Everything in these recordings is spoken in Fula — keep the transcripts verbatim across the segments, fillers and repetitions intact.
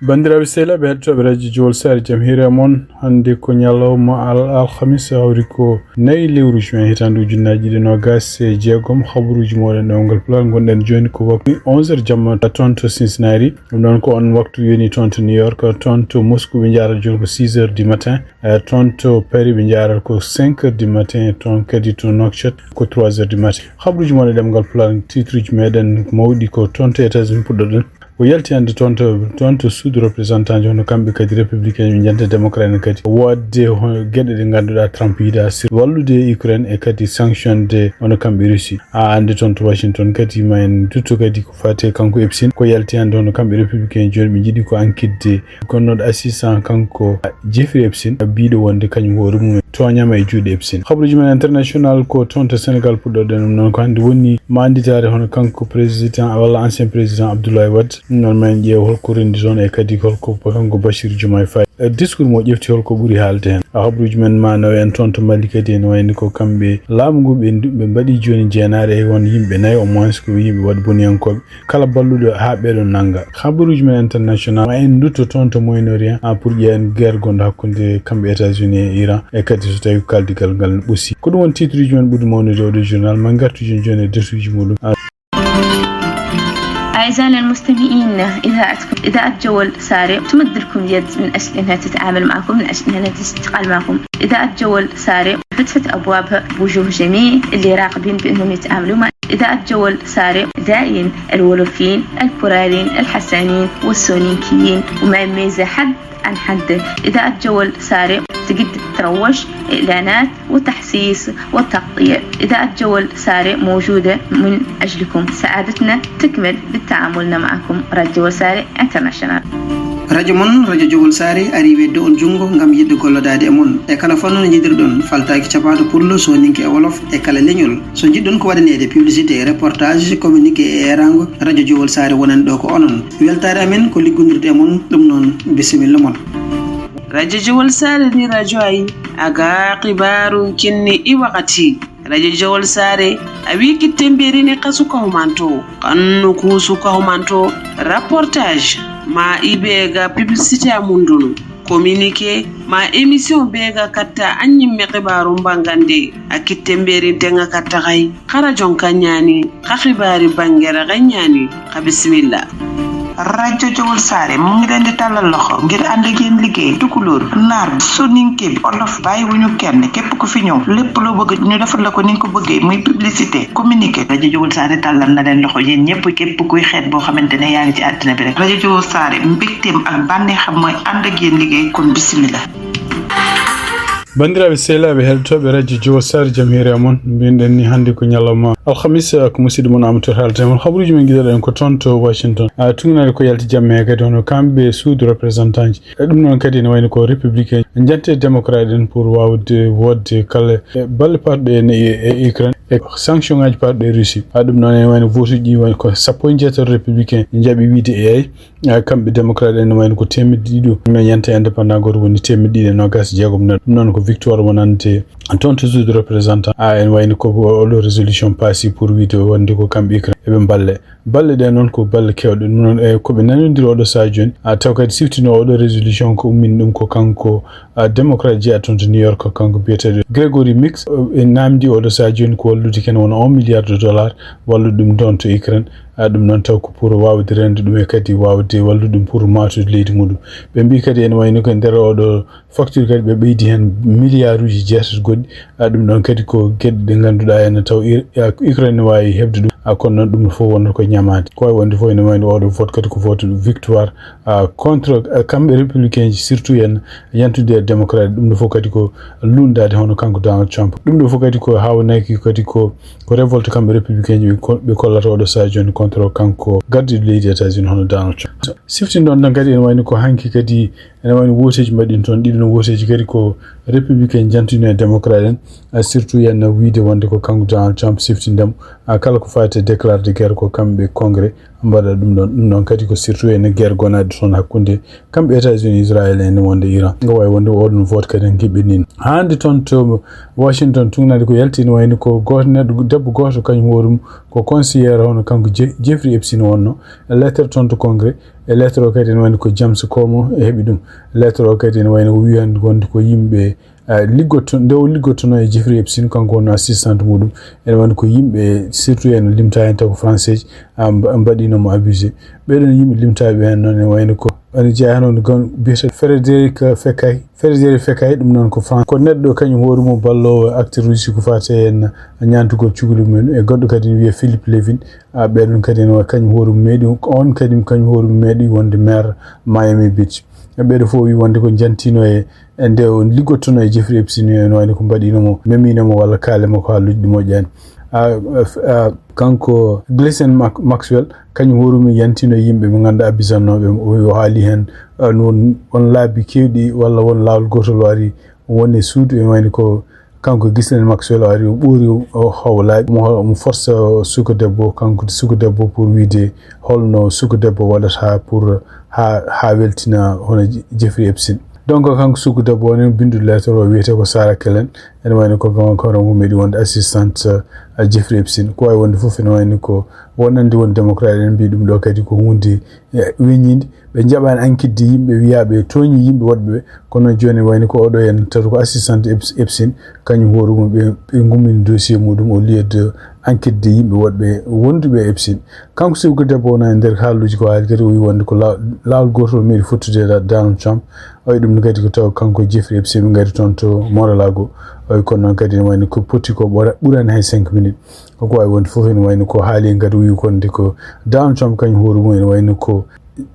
Banndiraaɓe sehilaaɓe heɗotooɓe radio Jowol Saare, jam hiire e mon. Hannde ko ñalawma al-, alhamis, hawri ko nayi lewruuji men hitaande ujunnaaji ɗiɗi e noogaas e jeegom. Habaruuji mooɗon ɗemngal Pulaar. Ngonɗen jooni ko waktu onze heures jamma toon to Cincinnati. Ɗum ɗoon ko on waktu yoni toon to New York, toon to Moscou ɓe njaarata jooni ko six heures du matin. Eh, toon to Paris ɓe njaarata ko cinq heures du matin, toon kadi to Nouakchott ko trois heures du matin. Habaruuji mon e ɗemngal Pulaar, titruuji meɗen mawɗi ko toon to États-Unis puɗɗoɗen. O yalti hannde toon to, toon to suudu représentant ji, hono kamɓe kadi républicain ɓe njanta démocrate en kadi. Waɗde hono geɗe ɗe ngannduɗaa Trump yiɗaa, sir-, wallude Ukraine e kadi sanctionde hono kamɓe Russie. A annde toon to Washington kadi ma en dutto kadi ko fate kanko Epstein. Ko yalti hannde hono kamɓe républicain jooni ɓe njiɗi ko ankitde ko noon assistant kanko Jeffrey Epstein, biiɗo wonde kañum hoore mum tooñaama e juuɗe Epstein. Habaruuji men international ko toon to Sénégal puɗɗoɗen ɗum noon ko hannde woni ma annditaare hono kanko président walla ancien président Abdoulaye Wade. Ɗum noon ma en ƴeew holko renndi toon e kadi holko kanko Bassirou Diomaye Faye. Eh, discours mo ƴefti holko ɓuri haalde heen. A habaruuji men ma nawa en toon to Mali kadi ene wayni ko kamɓe laamu ngu ɓe ndu-, ɓe mbaɗi jooni jeenaare e won yimɓe nayi au moins ko yimɓe waɗ boniyankooɓe. Kala balluɗo haa ɓeeɗo nannga. Habaruuji men international, ma en ndutto toon to Moyen-Orient, ah, pour ƴeewen guerre gonɗo hakkunde kamɓe États-Unis e Iran, e kadi so tawi ko kaldigal ngal ne ɓosi. Ko ɗum woni titruuji men ɓurɗi mawnude oɗo journal, ma ngartu jooni jooni e desuuji muɗum. Ah. أعزائنا المستمعين، إذاعتكم إذاعة جول ساري تمد لكم يد من أجل أنها تتعامل معكم، من أجل أنها تشتغل معكم. إذاعة جول ساري فتحت أبوابها بوجوه جميل اللي راغبين بأنهم يتعاملوا مع إذاعة جول ساري. داعين الولوفيين، البوراليين، الحسانيين والسونيكيين، وما يميز حد عن حد. إذاعة جول ساري تقدر تروج، إعلانات وتحسيس وتغطية. إذاعة جول ساري موجودة من أجلكم. سعادتنا تكمل بالتعاملنا معكم. راديو جول ساري انترناشونال. Radio mon, Radio Jowol Saare, ari weddo on junngo ngam yiɗde gollodaade e mon. E kala fannu no njiɗirɗon, faltaaki cappanɗe pullo, sooninke e wolof, e kala leñol. So njiɗɗon ko waɗaneede publicité, reportage, communiqué e eeraango, Radio Jowol Saare wonan ɗo ko onon. Weltaare amen ko liggondirde e mon, ɗum noon, bisimilla mon. Radio Jowol Saare ndi radio ayi, aga xibaaru kinni i wakati. Radio Jowol Saare, a wi kitte mberini ka suka humanto, kannu ku suka humanto, reportage, ma ibe ga publicité a mundunu, communiqué, ma émission be ga katta a ñimme xibaaru mbangande, a kitte mberin tenga katta xay, xara jon ka ñaani, xa xibaari bangere xa ñaani, xa bisimilla. Radio Jowol Saare mu ngi leen di tàllal loxo ngir ànd ak yéen liggéey tukulóor, naar, soninke bi, olof, bàyyiwuñu kenn. Képp ku fi ñëw, lépp loo bëgg ñu defal la ko ni nga ko bëggee, muy publicité, communiqué. Radio Jowol Saare tàllal na leen loxo yéen ñëpp, képp kuy xeet boo xamante ne yaa ngi ci àddina bi rek. Radio Jowol Saare, mbégteem ak bànneexam mooy ànd ak yéen liggéey, kon bisimilla. Banndiraaɓe sehilaaɓe heɗotooɓe radio Jowol Saare, jam hiire e mon. Mbinɗen ni hannde ko ñalawma alhamis, ko musidɗo mon Amadou Touré haalata e mon. Habaruuji men ngiɗoɗen ko toon to Washington. A, tugnaade ko yalti jamma he kadi hono kamɓe suudu représentant ji. E ɗum noon kadi ene wayno ko républicain jante démocrate en pour wawde wodde kala e balle parɗe en e, e Ukraine e sanction ngaji parɗe e Russie. A, ɗum noon ene wayno vote uji ɗi woni ko sappo e jeetato républicain jaɓi wiide eyyi. A, kamɓe démocrate en wayno ko teemedde ɗiɗo. No yanta indépendant goto woni teemedde ɗiɗi e nogas e jeegom. Ɗum noon ko victoire wonande toon to suudu représentant. A, en wayno ko oɗo résolution paasi pour wiide wonde ko kamɓe Ukraine eɓe mballe. Balle ɗe noon ko balle kewɗe. Ɗum noon, e, ko ɓe nanondiri oɗo sahaa jooni. A, taw kadi siftino oɗo résolution ko ummini ɗum ko kanko, a, démocrate jeeya toon to New York, kanko biyeteeɗo Gregory Meeks, o, ɓe namdi oɗo sahaa jooni ko wallude ken wona un milliard de dollars wallude ɗum ɗoon to Ukraine. A, ɗum noon taw ko pour wawde rende ɗum e kadi wawde wallude ɗum pour matude leydi muɗum. Ɓe mbi kadi ene wayno ko nder oɗo facture kadi ɓe ɓeydi heen milliard uji jeetati goɗɗi. A, ɗum ɗoon kadi ko geɗe ɗe ngannduɗaa ene taw Ir-, a, Ukraine ne waawi heɓde ɗum. A, kono noon ɗum fof wonata ko ñamaade. Ko wawi wonde fof ene wayno oɗo vote kadi ko vote victoire, a, contre, a, kamɓe républicain ji, surtout en yantude e démocrate. Ɗum ɗo fof kadi ko lunndade hono kanko Donald Trump. Ɗum ɗo fof kadi ko haawnaki kadi ko, ko révolte kamɓe républicain ji ɓe ko-, ɓe kollata oɗo sahaa jooni contre kanko gardiiɗo leydi États-Unis hono Donald Trump. Siftin ɗoon tan kadi ene wayno ko hanki kadi ene wayno wooteeji mbaɗɗin toon, ɗiɗo no wooteeji kadi ko républicain jantino e démocrate en, a, surtout yen wiide wonde ko kanko Donald Trump siftindemo, a, kala ko faati e déclare de guerre ko kamɓe congrès, mbaɗa ɗum ɗon. Ɗum ɗon kadi ko surtout ene guerre gonaɗo toon hakkunde kamɓe États-Unis, Israël en wonde Iran. Ngo wawi wonde oɗon vote kadi en keɓɓinino. Hande toon to Washington tugnade ko yalti ne wayni ko goto neɗɗo debbo goto kañum hoore mum ko conseillère hono kanko Je- Jeffrey Epstein wonno. Lettre toon to Congrès. E lettre o kadi ne wayni ko James Comer e heɓi ɗum. Lettre o kadi ne wayni ko wiyande wonde ko yimɓe liggotto nde o liggottono e Jeffrey Epstein, kanko wonno assistant muɗum. Ene woni ko yimɓe surtout ene limta hen taw ko français mbaɗinomo abusé. Ɓeɗon yimɓe limtaɓe hen noon ene wayno ko ene jeeya noon gon biyete Frédéric Fekay. Frédéric Fekay ɗum noon ko France, ko neɗɗo kañum hoore mum ballowo acteur russe ko fate en ñantugol cukalel mum. E goɗɗo kadi ne wiye Philippe Levin. Ɓeɗon kadi ene kañum hoore mum meeɗi on kadi kañum hoore mum meeɗi wonde maire Miami Beach. Ɓeɗo fof wi wonde ko jantino e e nde o liggottono e Jeffrey Epstein, ene wayno ko mbaɗino mo, memino mo walla kaale makko haalluji ɗi moƴƴani. Kanko Ghislaine Maxwell, kañum hoore mum yantino e yimɓe ɓe ngannduɗaa bisannoɓe mo. O haali heen on laabi kewɗi walla won laawol gootol o ari woni e suudu, ene wayno ko kanko Ghislaine Maxwell o ari o ɓoori o howlaaɓi mo, omo forsa suka debbo, kanko suka debbo pour wiide holno suka debbo waɗata pour ha ha weltina hono Jeffrey Epstein. Donc kanko suka debbo o nen binduɗo lettre o wiyete ko Sarah Kellen. Ene wayno ko kanko ko meeɗi wonde assistante Jeffrey Epstein. Ko wawi wonde fof ene wayno ko wonande won démocrate en mbi ɗum ɗo kadi ko hunde weñinde. Ɓe njaɓani ankitde yimɓe wiyaɓe tooñi yimɓe woɗɓe ɓe. Kono noon jooni wayno ko oɗo en tato ko assistante Epstein, kañum hoore mum ɓe ɓe gummini dossier muɗum au lieu de ankitde yimɓe woɗɓe wonduɓe e Epstein. Kanko suka debbo o no e nder haalluuji ko haali kadi o wi wonde ko laawol gootol meeɗi fottude e Donald Trump. O wi ɗum ne kadi ko taw kanko Jeffrey Epstein ɓe ngari toon to Mar-a-Lago. O wi kono noon kadi ne wayno ko potti ko ɓurani hay cinq minutes. Ko wawi wonde fof ene wayno ko haali en kadi o wi wonde ko Donald Trump kañum hoore mum ene wayno ko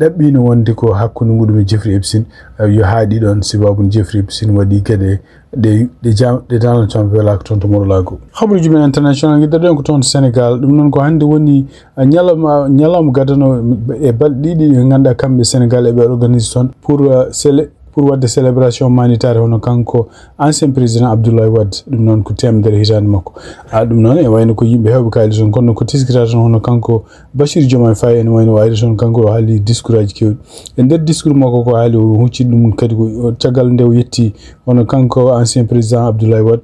ɗaɓɓino wonde ko hakkunde muɗum e Jeffrey Epstein yo haaɗi ɗon, sababu Jeffrey Epstein waɗi geɗe ɗe ɗe jam ɗe Donald Trump welaka toon to Mar-a-Lago. Habaruji men international, guiddaɗen ko toon to Sénégal. Ɗum noon ko hannde woni ñalawma ñalawma gadano e balɗe ɗiɗi ɗi ngannduɗaa kamɓe Sénégal eɓe organise toon pour sele pour waɗde célébration manitaare hono kanko ancien président Abdoulaye Wade. Ɗum noon ko temedere hitaande makko. A ɗum noon e wayno ko yimɓe hewɓe kaali toon, kono ko teskita toon hono kanko Bassirou Diomaye Faye ene wayno o ari toon, kanko o haali discours aji kewɗi. E nder discours makko ko haali o hucci ɗum kadi ko caggal nde o yetti hono kanko ancien président Abdoulaye Wade.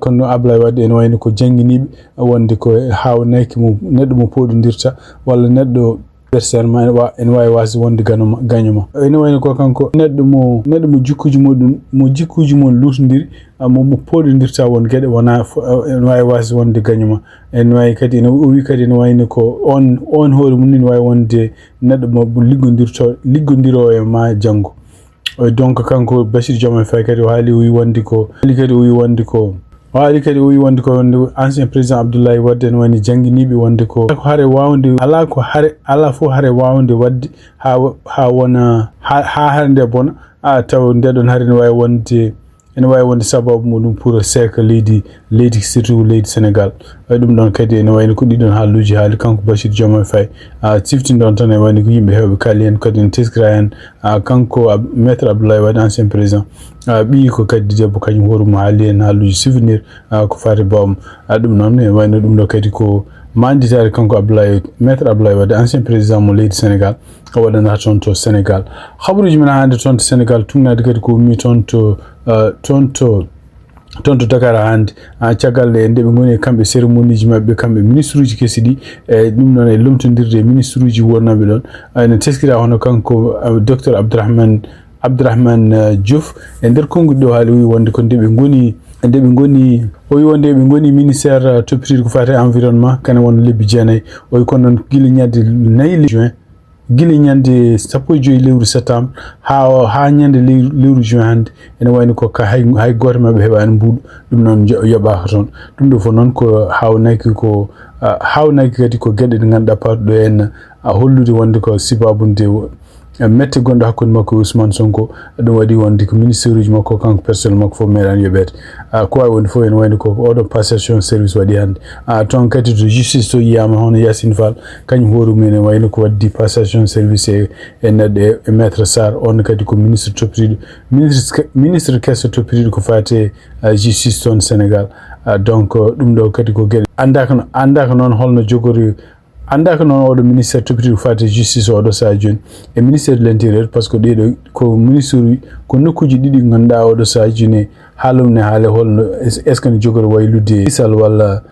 Kono Abdoulaye Wade ene wayno ko jannginiiɓe wonde ko haawnayki mo neɗɗo mo pooɗondirta walla neɗɗo adversaire ma ene waawi wasde wonde gaño ma. Ene wayno ko kanko neɗɗo mo neɗɗo mo jikkuuji muɗum mo jikkuuji mum luutondiri, mo mo pooɗondirta won geɗe wona ene waawi wasde wonde gaño ma. Ene waawi kadi ene o wi kadi ene wayno ko on on hoore mum ene waawi wonde neɗɗo mo liggondirto liggondiroowo e ma janngo. Donc kanko Bassirou Diomaye Faye kadi o haali o wi wonde ko haali kadi o wi wonde ko o haali kadi o wi wonde ko wonde ancien président Abdoulaye Wade ene wayno jannginiiɓe wonde ko ko hare waawde alaa ko hare alaa fof hare waawde waɗde ha ha wona ha ha hare nde bona a taw nde ɗon hare ne waawi wonde ene waawi wonde sababu muɗum pour seeka leydi leydi surtout leydi Sénégal. Ɗum ɗon kadi ene wayno ko ɗiɗon haalluuji haali kanko Bassirou Diomaye Faye. Siftinɗon tan e wayno ko yimɓe heewɓe kaali heen kadi ene teskira heen kanko maître Abdoulaye Wade ancien président. Ɓiyi ko kadi debbo kañum hoore mum haali heen haalluuji souvenir ko faati bawam. Ɗum noon e wayno ɗum ɗo kadi ko manditaare kanko Abdoulaye maître Abdoulaye Wade ancien président mo leydi Sénégal. O waɗanata toon to Sénégal. Habaruuji men hannde toon to Sénégal tuugnaade kadi ko ummi toon to toon to toon to Dakar hannde. Caggal nde nde ɓe ngoni e kamɓe cérémonieji maɓɓe kamɓe ministre uji kesi ɗi e ɗum noon e lomtondirde e ministre uji wonnooɓe ɗoon. Ene teskira hono kanko docteur Abdourahmane Abdourahmane Diouf e nder konngudi ɗo haali o wi wonde ko nde ɓe ngoni nde ɓe ngoni o wi wonde ɓe ngoni ministère toppitiiɗo ko faati e environnement kane won lebbi jeenayi. O wi kono noon gila ñande nayi juin gila ñande sappo e joyi lewru septembre ha ha ñande lewru juin hannde ene wayno ko ka hay hay gooto maɓɓe heɓaani mbuuɗu. Ɗum noon yoɓaaka toon. Ɗum ɗo fof noon ko haawnaki ko haawnaki kadi ko geɗe ɗe ngannduɗaa pawɗo en a hollude wonde ko sibabu nde mette gonɗo hakkunde makko e Ousmane Sonko. Ɗum waɗi wonde ko ministère uji makko kanko personnel makko fof meeɗaani yoɓeede. Ko wawi wonde fof ene wayno ko oɗo passation service waɗi hannde. Toon kadi to justice to yiyama hono Yacine Fall kañum hoore mum ene wayno ko waddi passation service e e neɗɗo e maître Sarr on kadi ko ministre toppitiiɗo ministre ministre kesso toppitiiɗo ko faati e justice toon Sénégal. Donc ɗum ɗo kadi ko geɗe anndaka anndaka noon holno jogori Anndaaka noon oɗo ministère toppitiiɗo ko faati e justice oɗo sahaa jooni e ministère de l'intérieur, par ce que ɗiɗo ko ministre uji, ko nokkuuji ɗiɗi ngannduɗaa oɗo sahaa jooni haalum ne haale holno est-, est-ce que ne jogori waylude kisal walla,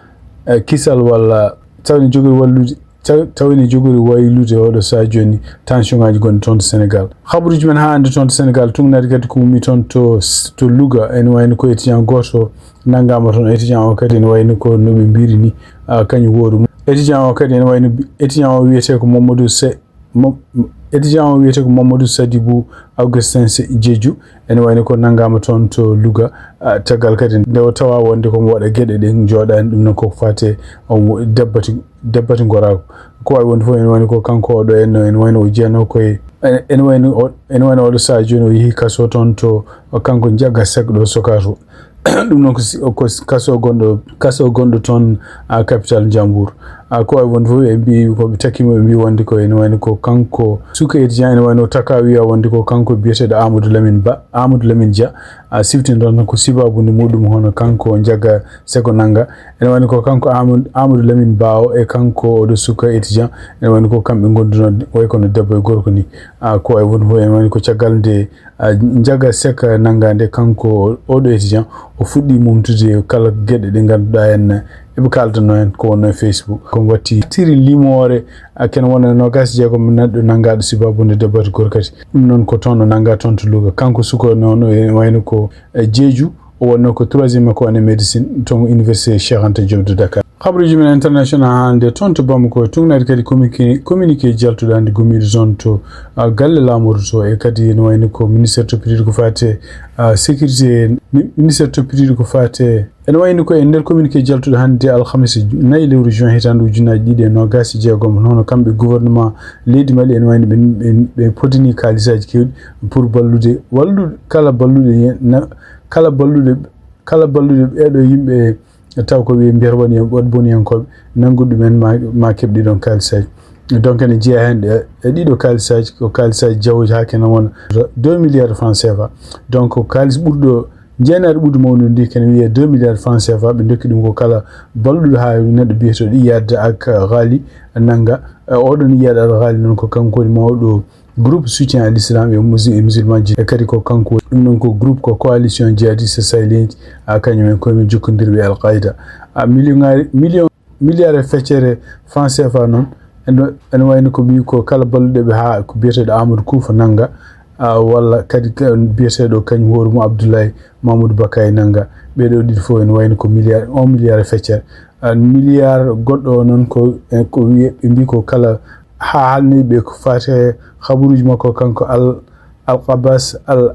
eh, kisal walla taw ne jogori wallude, taw, taw ne jogori waylude oɗo sahaa jooni tension ngaji gonɗi toon to Sénégal. Habaruuji men haa hannde toon to Sénégal, tuugnaade kadi ko ummi toon to, to Louga, ene wayno ko étudiant gooto nanngaama toon. Étudiant o kadi ene wayno ko no ɓe mbiri ni, ah, kañum wooru mum. Étudiant o kadi ene wayno, étudiant o wiyetee ko Mamadou Se-, Mo-, étudiant o wiyetee ko Mamadou Sadibou Augustin Se-, Diédhiou, ene wayno ko nanngaama toon to Louga, ah, tagal kadi nde o tawa wonde ko mo waɗa geɗe ɗe jooɗaani, ɗum noon koko faate, um, dabbati, dabbati ngoraagu. Ko waawi wonde fof ene wayno ko kanko oɗo en, ene wayno o jeyanoo koye, ene wayno o, ene wayno oɗo sahaa jooni o yehi kaso toon to kanko Ndiaga Seck ɗo Sokato. Ɗum noon ko si-, ko si-, kaso gonɗo, kaso gonɗo toon, a, capital Ndiambour. A, ko wayi wonde fof ɓe mbi ko ɓe takki mo, ɓe mbi wonde ko ene wayno ko kanko suka étudiant, ene wayno taka wiya wonde ko kanko biyeteeɗo Amadou Lamine Ba, Amadou Lamine Dia. A, siftinɗon tan ko sibabude muɗum hono kanko Ndiaga Seck nannga. Ene wayno ko kanko Amadou, Amadou Lamine Ba o e kanko oɗo suka étudiant. Ene wayno ko kamɓe ngondunoo way kono debbo e gorko ni. A, ko wayi wonde fof ene wayno ko caggal nde a, Ndiaga Seck nannga nde kanko oɗo étudiant, o fuɗɗi mumtude kala geɗe ɗe ngannduɗaa en, eɓe kaaldanoo en ko wonno e Facebook. Ko watti tiri limoore, a, kene wona noogaas e jeegom neɗɗo nanngaaɗo sibabude debbo e gorko kadi. Ɗum noon ko toon o nannga toon to Louga. Kanko suka noon, o wayno ko, e, Diédhiou, o wonno ko troisième makko année médecine toon université Cheikh Anta Diop de Dakar. Habaruuji men international hannde toon to Bamako, tuugnaade kadi communiqué, communiqué jaltuɗo hannde gommiiɗo toon to, a, galle laamordu to, e kadi ene wayno ko ministère toppitiiɗo ko faate, a, sécurité, mi-, ministère toppitiiɗo ko faate, ene wayno ko e nder communiqué jaltuɗo hannde alhamisa nayi lewru juin hitaande ujunnaaji ɗiɗi e noogaas e jeegom, hono kamɓe gouvernement leydi Mali ene wayno ɓe, ɓe, ɓe potini kaalisaaji keewɗi pour ballude, wallude kala balluɗe na-, kala balluɗe, kala balluɗe ɓeeɗo yimɓe taw ko ɓe mbiyata woni en waɗ boniyankooɓe, nanngude ɗumen ma, ma keɓ ɗiɗon kaalisaaji. Donc ene jeyaa heen e, e ɗiɗo kaalisaaji, ko kaalisaaji jawooji haa kene wona deux milliards de francs C F A. Donc ko kaalis ɓurɗo, jeenaari ɓurɗo mawnude ndi kene wiyee deux milliards de francs C F A, ɓe ndokki ɗum ko kala balluɗo haa neɗɗo biyeteeɗo Iyad ak Ghali nannga. E oɗon Iyad al Ghali noon ko kanko woni mawɗo groupe soutien à l'islam et musu-, et musulman ji. E kadi ko kanko, ɗum noon ko groupe ko coalition djihadiste sahélienne, a, kañum en koye men jokkondirɓe Al Qaïda. A, million ŋaari, million, milliard e feccere franc C F A noon, ene, ene wayno ko ɓi ko kala balluɗo ɓe haa ko biyeteeɗo Amadou Koufa nannga, a, walla kadi ka-, biyeteeɗo kañum hoore mum Abdoulaye Mamadou Bakay nannga. Ɓeeɗo ɗiɗo fof ene wayno ko milliard, un milliard e feccere. A, milliard goɗɗo o noon ko, e, ko wiye, ɓe mbi ko kala haa haalni ɓe ko faati e habaruuji makko kanko Al, Al Qabas Al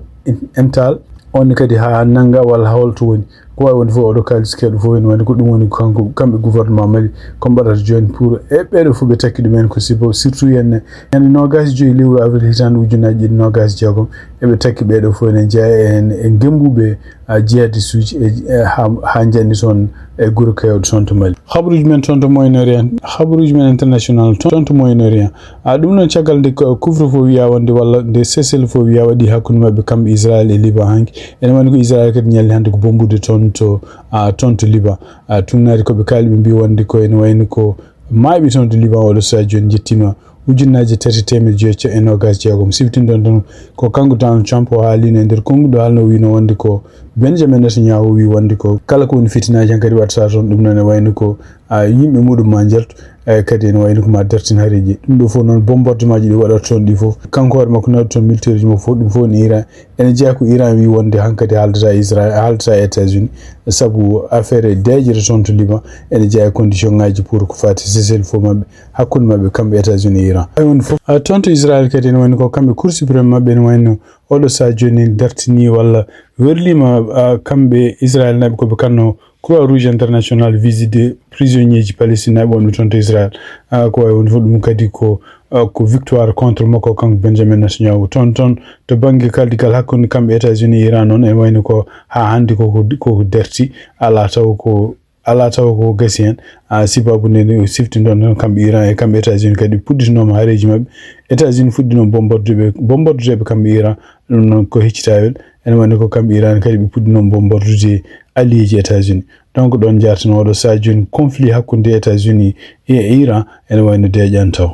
Ental, on ne kadi haa nannga walla haa holto woni. Ko waawi wonde fof oɗo kaalis keewɗo fof ene wayno ko ɗum woni ko kanko, kamɓe gouvernement Mali, ko mbaɗata jooni pour e ɓeeɗo fof ɓe takki ɗumen ko sibo, surtout heen ñande noogaas e joy lewru avril hitaande ujunnaaji ɗiɗi noogaas e jeegom, eɓe takki ɓeeɗo fof ene jeyaa e, e ngemmbuɓe a, jihadiste uji e, e, haa, haa njanni toon e gure keewɗe toon to Mali. Habaruuji men toon to Moyen-Orient, habaruuji men international toon, toon to Moyen-Orient. A, ɗum noon caggal nde ko couvre-feu wiyaa wonde walla nde cessez-le-feu wiyaa waɗi hakkunde maɓɓe kamɓe Israël e Liban hanki. Ene wayno ko Israël kadi ñalli hannde ko bombitde toon to, a, toon to Liban. A, tuugnaade ko ɓe kaali ɓe mbi wonde ko ene wayno ko maayɓe toon to Liban oɗo sahaa jooni njettiima ujunnaaje tati teemedde joy e noogaas e jeegom. Siftinɗon tan ko kanko Donald Trump o haalino e nder konnguɗi, haalno o wiino wonde ko Benjamin Netanyahu wi wonde ko kala ko woni fitinaaji hankadi waɗata toon, ɗum noon ene wayno ko, a, yimɓe muɗum ma njaltu, e kadi ene wayno ko ma dartin hareeji. Ɗum ɗo fof noon bombardement ji ɗi waɗata toon ɗi fof, kanko hoore makko nawde toon militaire ji makko fof, ɗum fof ne Iran. Ene jeyaa ko Iran wi wonde hankadi haaldata Israël, haaldata États-Unis, sabu affaire e deeƴere toon to Liban, ene jeyaa e condition ngaji pour ko faati cessez-le-feu maɓɓe, hakkunde maɓɓe kamɓe États-Unis e Iran. Hay wonde fof, a, toon to Israël kadi ene wayno ko kamɓe Cour suprême maɓɓe ene wayno oɗo sahaa jooni dartini walla werlima, a, kamɓe Israël naɓe ko ɓe kanno Croix Rouge International visite prisonnier ji Palestine naɓe wonɓe toon to Israël. A, ko wayi wonde fof ɗum kadi ko, a, ko victoire contre makko kanko Benjamin Netanyahu. Toon, toon to bannge kaldigal hakkunde kamɓe États-Unis e Iran noon, ene wayno ko haa hannde koko, koko darti, alaa taw ko, alaa taw ko gasi heen. A, sibabu nde, nde siftinɗon tan kamɓe Iran e kamɓe États-Unis kadi puɗɗitinooma hareeji maɓɓe. États-Unis fuɗɗino bombardude ɓe, bombardude ɓe kamɓe Iran. Ɗum noon ko heccitaa heen. Ene wayno ko kamɓe Iran kadi ɓe puɗɗino bombardude, alliéji États-Unis. Donc ɗon jarten oɗo saha joni conflit hakkunde États-Unis e Iran ene wayno deeƴan taw.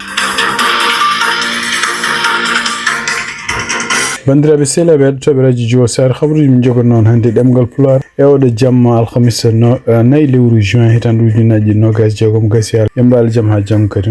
Banndiraaɓe sehilaaɓe heɗotooɓe radio Jowol Sare, habaruuji min njogono on hannde ɗemngal Pulaar e oɗo jamma alhamisa no, eh, nayi lewru juin hitande ujunnaaji ɗiɗi nogas jeegom gasi. Yo mbaal jam haa janngo kadi.